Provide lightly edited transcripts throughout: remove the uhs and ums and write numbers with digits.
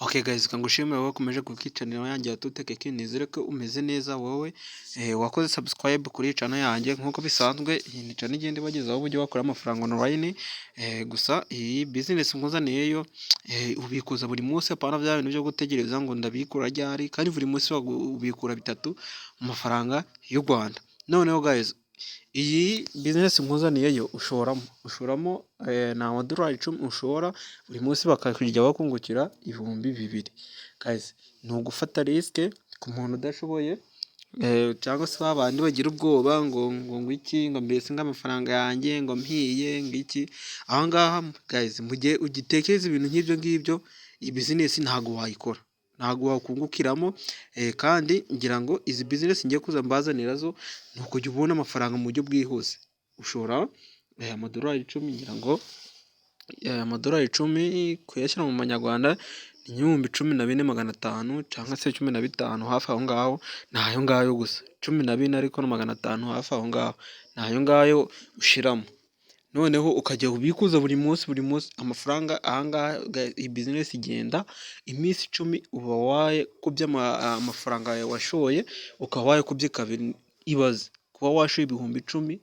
Okay guys, reka ngushimire wowe wakomeje kukicanira yanjye ya Tutekeki. Nizere ko umeze neza, wowe wakoze subscribe kuri iyi channel yanjye. Nk'uko bisanzwe, iyi ni channel igenda ibagezaho uburyo wakora amafaranga online. Gusa iyi business nkuzaniye yo ubikuza buri munsi, apana bya bintu byo gutegereza ngo ndabikura ryari, kandi buri munsi ubikura 3 mu mafaranga y'u Rwanda. Noneho guys, iyi business nkuzaniye yo ushoramo ni amadolari 10 ushora buri munsi, bakajya bakungukira 2000. Guys, ni ugufata risk ku muntu udashoboye cyangwa se babandi bagira ubwoba ngo iki, ngo mbese ngo amafaranga yanjye ngo mpiye, ngo iki. Aha ngaha guys, mu gihe ugitekereza ibintu nk'ibyo ngibyo, iyi business ntabwo wayikora, ntabwo wakungukiramo. Kandi ngira ngo izi business ngiye kuza mbazanira zo ni ukujya ubona amafaranga mu buryo bwihuse. Ushora amadolari 10, ngira ngo amadolari 10 kuyashyira mu manyarwanda ni nk'ibihumbi 14,500 cyangwa se 15 hafi aho ngaho, ni ayo ngayo gusa, 14 ariko na 500 hafi aho ngaho, ni ayo ngayo ushyiramo. Noneho ukajya ubikuza buri munsi buri munsi amafaranga. Aha ngaha iyi business igenda iminsi 10 uba wakubye amafaranga yawe washoye, ukaba wayakubye kabiri. Ibaze kuba washoye 10,000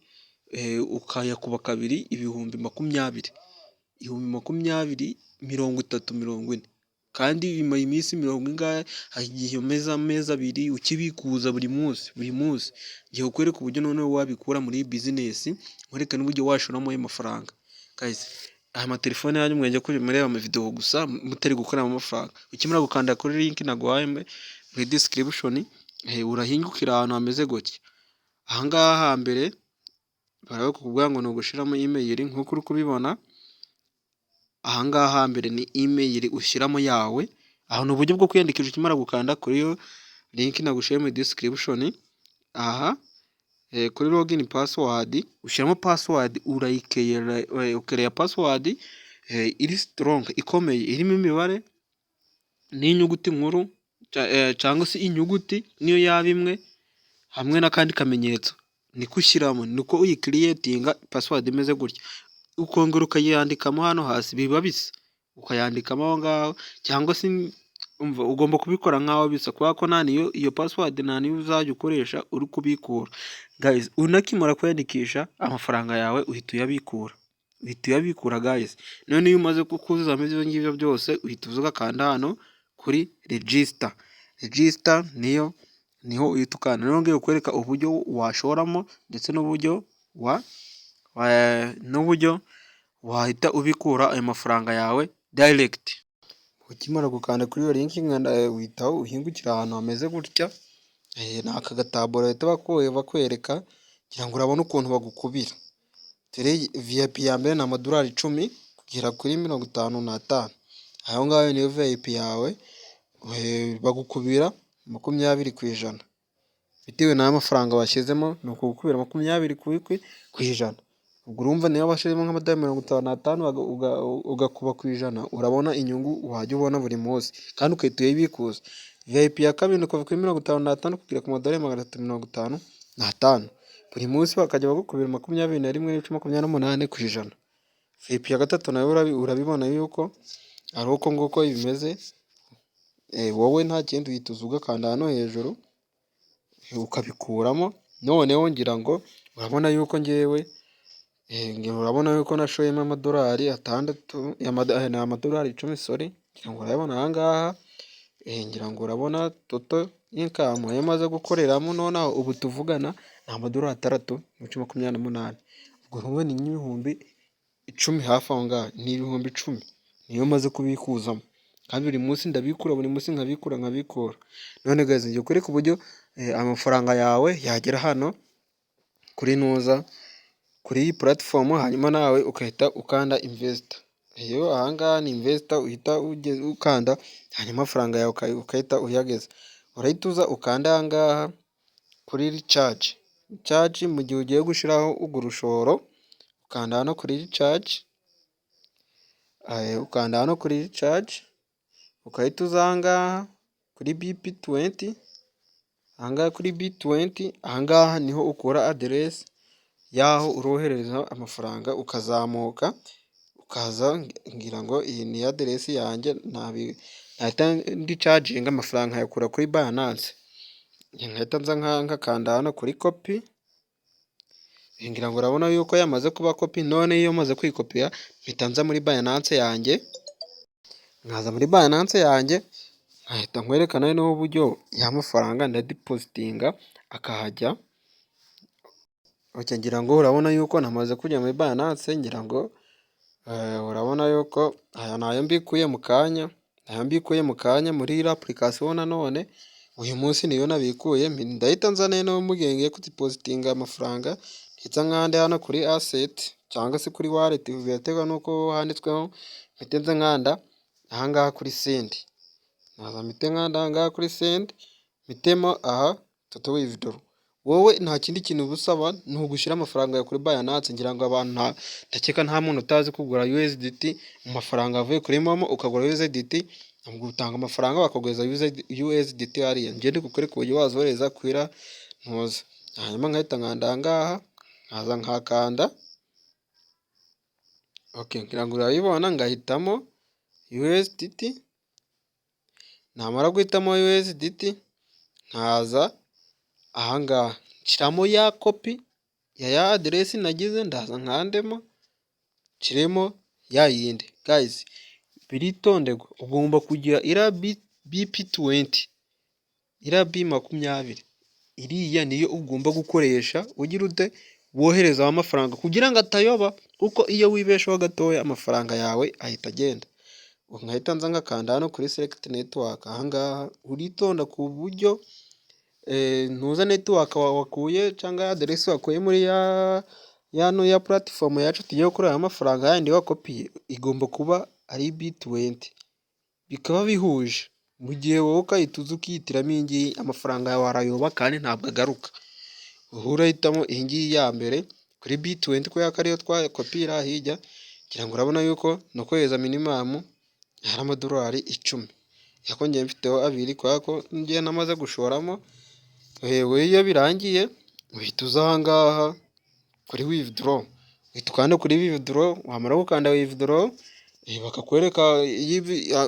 ukayakuba kabiri, 20,000, 20,000, 30, 40, kandi bimara iminsi mirongo ingahe, hari igihe umeze amezi 2 ukibikuza buri munsi buri munsi. Ngiye kukwereka uburyo noneho wabikura muri iyi business, nkwereke n'uburyo washoramo ayo mafaranga. Guys, aya matelefone yanyu mwajya mureba amavideo gusa mutari gukoreramo amafaranga. Ukimara gukanda kuri link naguhaye muri description, urahingukira ahantu hameze gutya. Aha ngaha hambere barakubwira ngo ni ugushyiramo email nk'uko uri kubibona. Aha ngaha hambere ni email ushyiramo yawe. Aha ni uburyo bwo kwiyandikisha ukimara gukanda kuri iyo link nagushyiriye muri description. Aha kuri login password ushyiramo password, urayikereya password iri strong, ikomeye, irimo imibare n'inyuguti nkuru cyangwa se inyuguti niyo yaba imwe hamwe n'akandi kamenyetso, niko ushyiramo, niko uyicreatinga password imeze gutya, ukongera ukayandikamo hano hasi biba bisa, ukayandikamo aho ngaho, cyangwa se ugomba kubikora nk'aho bisa, kubera ko nta niyo iyo password nta niyo uzajya ukoresha uri kubikura. Guys, unakimara kwiyandikisha amafaranga yawe uhita uyabikura, uhita uyabikura guys. None iyo umaze kuzuzamo ibyo ngibyo byose, uhita uza ugakanda hano kuri register. Register niyo niho uhita ukanda. Noneho ngiye kukwereka uburyo washoramo ndetse n'uburyo wahita ubikura ayo mafaranga yawe direct. Ukimara gukanda kuri iyo link, uhita uhingukira ahantu hameze gutya. Ni aka gataburo bahita bakwereka, ngira ngo urabona ukuntu bagukubira. Dore VIP ya mbere ni amadolari 10 kugera kuri 55, ayo ngayo niyo VIP yawe, bagukubira 20% bitewe n'amafaranga washyizemo, ni ukugukubira 20%. Ubwo urumva niba washyizemo nk'amadolari 55 ugakuba ku ijana, urabona inyungu wajya ubona buri munsi kandi ugahita uyabikuza. VIP ya kabiri ni ukuva kuri 55 kugera ku madolari 355, buri munsi bakajya bagukubira 21.28%. VIP ya gatatu nayo urabibona yuko ari uko nguko bimeze. Wowe nta kindi, uhita uza ugakanda hano hejuru ukabikuramo. Noneho ngira ngo urabona yuko ngewe, urabona yuko nashoyemo amadolari 6, ni amadolari 10, sorry, ngira ngo urayabona aha ngaha. Ngira ngo urabona total income ayo maze gukoreramo nonaha ubu tuvugana ni amadolari 6.28. Ubwo urumva ni nk'ibihumbi 10 hafi aho ngaho, ni 10,000 niyo maze kubikuzamo, kandi buri munsi ndabikura, buri munsi nkabikura nkabikura. None guys, ngiye kukwereka uburyo amafaranga yawe yagera hano kuri nuza kuri iyi platform, hanyuma nawe ugahita ukanda invest. Iyo aha ngaha ni invest, uhita ukanda hanyuma amafaranga yawe ugahita uyageza. Urahita uza ukanda aha ngaha kuri recharge. Recharge mu gihe ugiye gushyiraho urwo rushoro, ukanda hano kuri recharge, ukanda hano kuri recharge, ugahita uza aha ngaha kuri BEP20, aha ngaha kuri B20, aha ngaha niho ukura aderesi y'aho urohereza amafaranga, ukazamuka ukaza, ngira ngo iyi ni aderesi yanjye. Nahita ndicharginga, amafaranga nkayakura kuri Binance, nkahita nza nkakanda hano kuri copy. Ngira ngo urabona yuko yamaze kuba copy. None iyo maze kuyikopiya, mpita nza muri Binance yanjye, nkaza muri Binance yanjye, nkahita nkwereka noneho uburyo ya mafaranga ndadepositinga akahajya. Okay, ngira ngo urabona yuko namaze kujya muri Binance. Ngira ngo urabona yuko aya ni ayo mbikuye mu kanya, aya mbikuye mu kanya muri iriya application. Nanone uyu munsi niyo nabikuye. Ndahita nza noneho mu gihe ngiye kudepositinga amafaranga, mpita nkanda hano kuri asset cyangwa se kuri wallet, biraterwa n'uko handitsweho. Mpite nza nkanda aha ngaha kuri send, nkaza mpite nkanda aha ngaha kuri send, mpitemo aha total withdraw. Wowe nta kindi kintu uba usaba, ni ugushyira amafaranga yawe kuri Binance. Ngira ngo abantu, ndakeka nta muntu utazi kugura USDT mu mafaranga avuye kuri MoMo. Ukagura USDT, utanga amafaranga bakaguhereza USDT hariya. Njye ndi kukwereka uburyo wazohereza kuri iriya ntuza. Hanyuma nkahita nkanda aha ngaha, nkaza nkahakanda. Okay, ngira ngo urabibona, ngahitamo USDT. Namara guhitamo USDT, nkaza aha ngaha nshyiramo ya copy ya aderesi nagize, ndaza nkandemo, nshyiremo ya yindi. Guys, biritonderwa, ugomba kugira iriya BEP20, iriya B20, iriya niyo ugomba gukoresha ugira ute? Woherezaho amafaranga kugira ngo atayoba, kuko iyo wibesheho gatoya amafaranga yawe ahita agenda. Nkahita nza ngakanda hano kuri select network. Aha ngaha uritonda ku buryo ntuza network wakuye cyangwa aderesi wakuye muri ya platform yacu tugiye gukoreraho amafaranga, yandi wakopiye, igomba kuba ari B20, bikaba bihuje. Mu gihe wowe ukahita uza ukihitiramo iyi ngiyi, amafaranga yawe arayoba kandi ntabwo agaruka. Wowe urahitamo iyi ngiyi ya mbere kuri B20, kubera ko ariyo twakopiye iriya hirya. Ngira ngo urabona yuko no kohereza minimum ari amadolari 10, ariko njyewe mfiteho 2 kubera ko njyewe namaze gushoramo. Wowe iyo birangiye uhita uza aha ngaha kuri withdraw, uhita ukanda kuri withdraw. Wamara gukanda withdraw, bakakwereka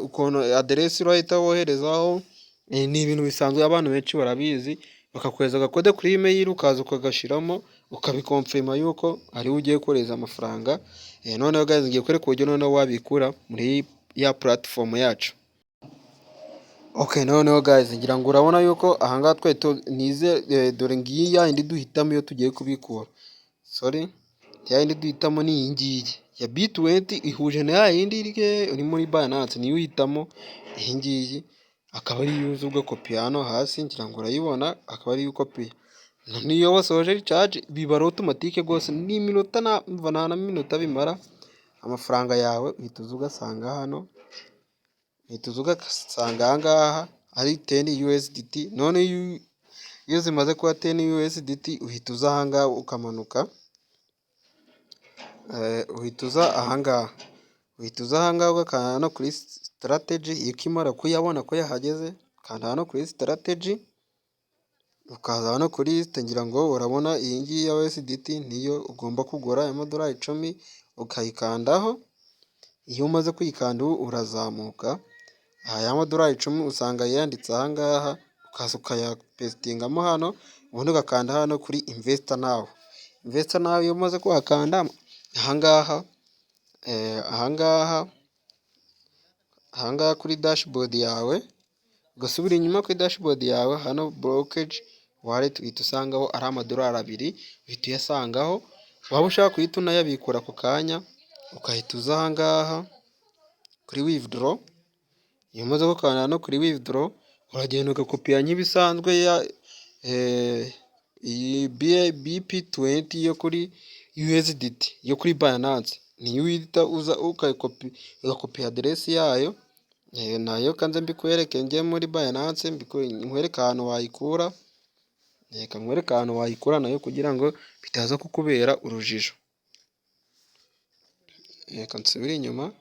ukuntu aderesi urahita woherezaho. Ni ibintu bisanzwe, abantu benshi barabizi. Bakakohereza agakode kuri email, ukaza ukagashyiramo, ukabiconfirma yuko ariwe ugiye kohereza amafaranga. Noneho guys, ngiye kwereka uburyo noneho wabikura muri ya platform yacu. Okay, noneho guys, ngira ngo urabona yuko ahangaha twari nize. Dore ngiyi ya yindi duhitamo iyo tugiye kubikura. Sorry, ya yindi duhitamo ni iyi ngiyi ya B20, ihuje na ya yindi iri muri Binance, niyo uhitamo iyi ngiyi, akaba ariyo uza ugakopiya hano hasi. Ngira ngo urayibona, akaba ariyo ukopiye. Niyo wasoje recharge biba ari automatique rwose, ni iminota, nta na minota bimara, amafaranga yawe uhita uza ugasanga hano, uhita uza ugasanga aha ngaha ari 10 USDT. None iyo zimaze kuba 10 USDT, uhita uza aha ngaha ukamanuka, uhita uza aha ngaha, uhita uza aha ngaha ugakanda hano kuri strategy. Iyo ukimara kuyabona ko yahageze, ukanda hano kuri strategy, ukaza hano kuri list. Ngira ngo urabona iyi ngiyi ya USDT niyo ugomba kugura y'amadolari 10, ukayikandaho. Iyo umaze kuyikanda urazamuka, aya madolari 10 usanga yanditse aha ngaha, ukaza ukayapastingamo hano, ubundi ugakanda hano kuri invest now. Invest now, iyo umaze kuhakanda aha ngaha, aha ngaha kuri dashboard yawe, ugasubira inyuma kuri dashboard yawe hano brokerage wallet, uhita usangaho ari amadolari 2, uhita uyasangaho. Waba ushaka guhita unayabikura ako kanya, ugahita uza aha ngaha kuri withdraw. Iyo umaze gukanda hano kuri withdraw, uragenda ugakopiya nk'ibisanzwe iyi BEP20 yo kuri USDT yo kuri Binance, niyo uhita uza ugakopiya aderesi yayo. Nayo kanze mbikwereke, njye muri Binance nkwereke ahantu wayikura. Reka nkwereke ahantu wayikura nayo kugira ngo bitaza kukubera urujijo. Reka nsubire inyuma.